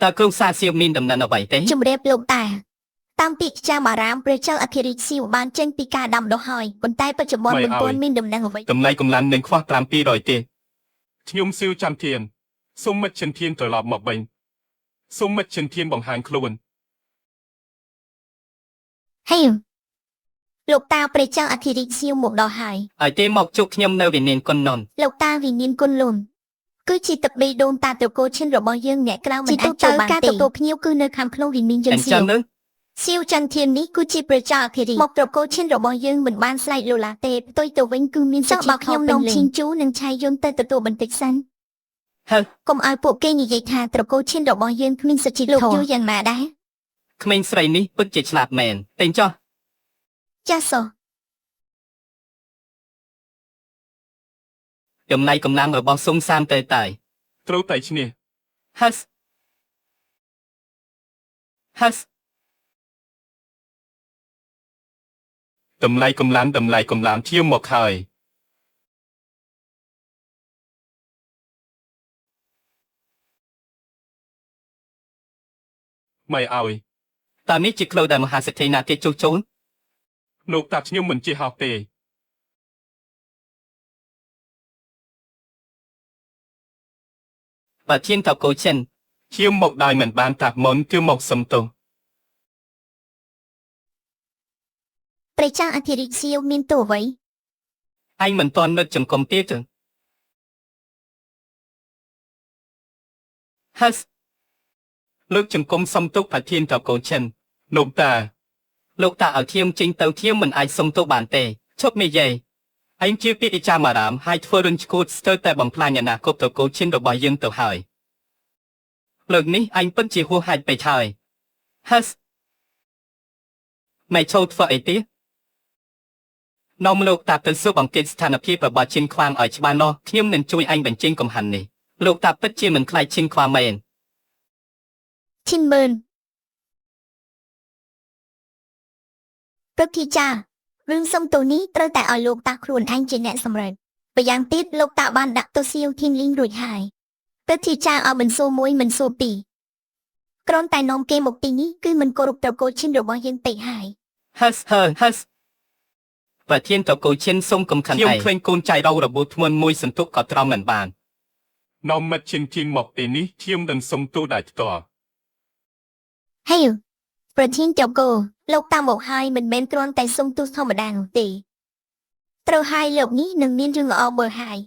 តើគ្រូសាសៀវមានដំណឹងអ្វីទេ ជំរាបលោកតាតាមពាក្យចាមអារាមព្រះចៅអធិរាជសៀវបានចេញពីការដាំដុះហើយប៉ុន្តែបច្ចុប្បន្នមិនទាន់មានដំណឹងអ្វី តម្លៃកម្លាំងនឹងខ្វះ700ទេខ្ញុំសៀវចាំធានសូមមិត្តឈិនធានត្រឡប់មកវិញសូមមិត្តឈិនធានបង្ហាញខ្លួន ហេលោកតាព្រះចៅអធិរាជសៀវមកដល់ហើយ ឲ្យទេមកជួបខ្ញុំនៅវិមានគុណនន លោកតាវិញ្ញាណគុណលូនគឺជាទឹកបេះដូងតាត្រកូលឈិនរបស់យើងអ្នកក្រៅមិនអាចចូលបានទេការទទួលភ្ញៀវគឺនៅខាងក្នុងវិមានយ អ ន្តសៀវ ញ្ចឹងនឹង សៀវចន្ទធាននេះគឺជាព្រះចៅអធិរាជមកត្រកូលឈិនរបស់យើងមិនបានស្លែកលោឡាទេផ្ទុយទៅវិញគឺមានសុជីខពេញលេញឈិនជូនិងឆៃយុនទៅទទួលបន្តិចសិន ហើ កុំឲ្យពួកគេនិយាយថាត្រកូលឈិនរបស់យើងគ្មានសុជីលោកយល់យ៉ាងណាដែរ ក្មេងស្រីនេះពិតជាឆ្លាតមែនតែងចុះ ចាសសូ តម្លៃកម្លាំងរបស់សុងសាមតែតែ ត្រូវតែឈ្នះ ហាស់ហាស់ តម្លៃកម្លាំងតម្លៃកម្លាំងធៀមមកហើយមិនឲ្យ តើនេះជាក្លូដែលមហាសេដ្ឋីណាគេជួសជុល លោកតាខ្ញុំមិនជិះហោះទេ បើធានតកូលចិន ឈាមមកដោយមិនបានតាប់មុនគឺមកសំទោស ព្រះចៅអធិរាជសៀវមានទោសអ្វី ឯងមិនទាន់នឹកចង្គមទៀតទេហាស់ លើកចង្គមសំទុកប្រធានតកូនឈិនលោកតា លោកតាឲ្យធៀមចេញទៅធៀមមិនអាចសុំទោសបានទេឈប់និយាយ ឯងជាពាក្យចាមអារាមហើយធ្វើរុនឈួតស្ទើរតែបំផ្លាញអនាគតតកូនឈិនរបស់យើងទៅហើយ លើកនេះឯងពិតជាហួសហេតុពេកហើយហាស់ម៉ែចូលធ្វើអីទៀតនាំលោកតាទៅសួរបង្កេតស្ថានភាពរបស់ឈិនខ្វាងឲ្យច្បាស់លាស់ខ្ញុំនឹងជួយឯងបញ្ចេញកំហាន់នេះលោកតាពិតជាមិនខ្លាចឈិនខ្វាងមែន ឈិនមឿនព្រឹទ្ធាចារ្យរឿងសុំទោសនេះត្រូវតែឲ្យលោកតាខ្លួនឯងជាអ្នកសម្រេចម្យ៉ាងទៀតលោកតាបានដាក់ទោសសៀវធីនលីងរួចហើយព្រឹទ្ធាចារ្យឲ្យមិនសួរមួយមិនសួរពីរគ្រាន់តែនាំគេមកទីនេះគឺមិនគោរពត្រកូលឈិនរបស់យើងពេកហើយ ហាស់ហើហាស់ប្រធានតកូលឈិនសូមកុំខឹង ខ្ញុំ ឯង ឃើញកូនចៃរងរបួសធ្ងន់មួយសន្ទុះក៏ត្រង់មិនបាននាំមិត្តឈិនធៀងមកទីនេះធៀមនឹងសុំទោសដោយផ្ទាល់ ហេប្រធានត្រកូលលោកតាមកហើយមិនមែនគ្រាន់តែសុំទោសធម្មតានោះទេត្រូវហើយលោកនេះនឹងមានរឿងល្អមើលហើយ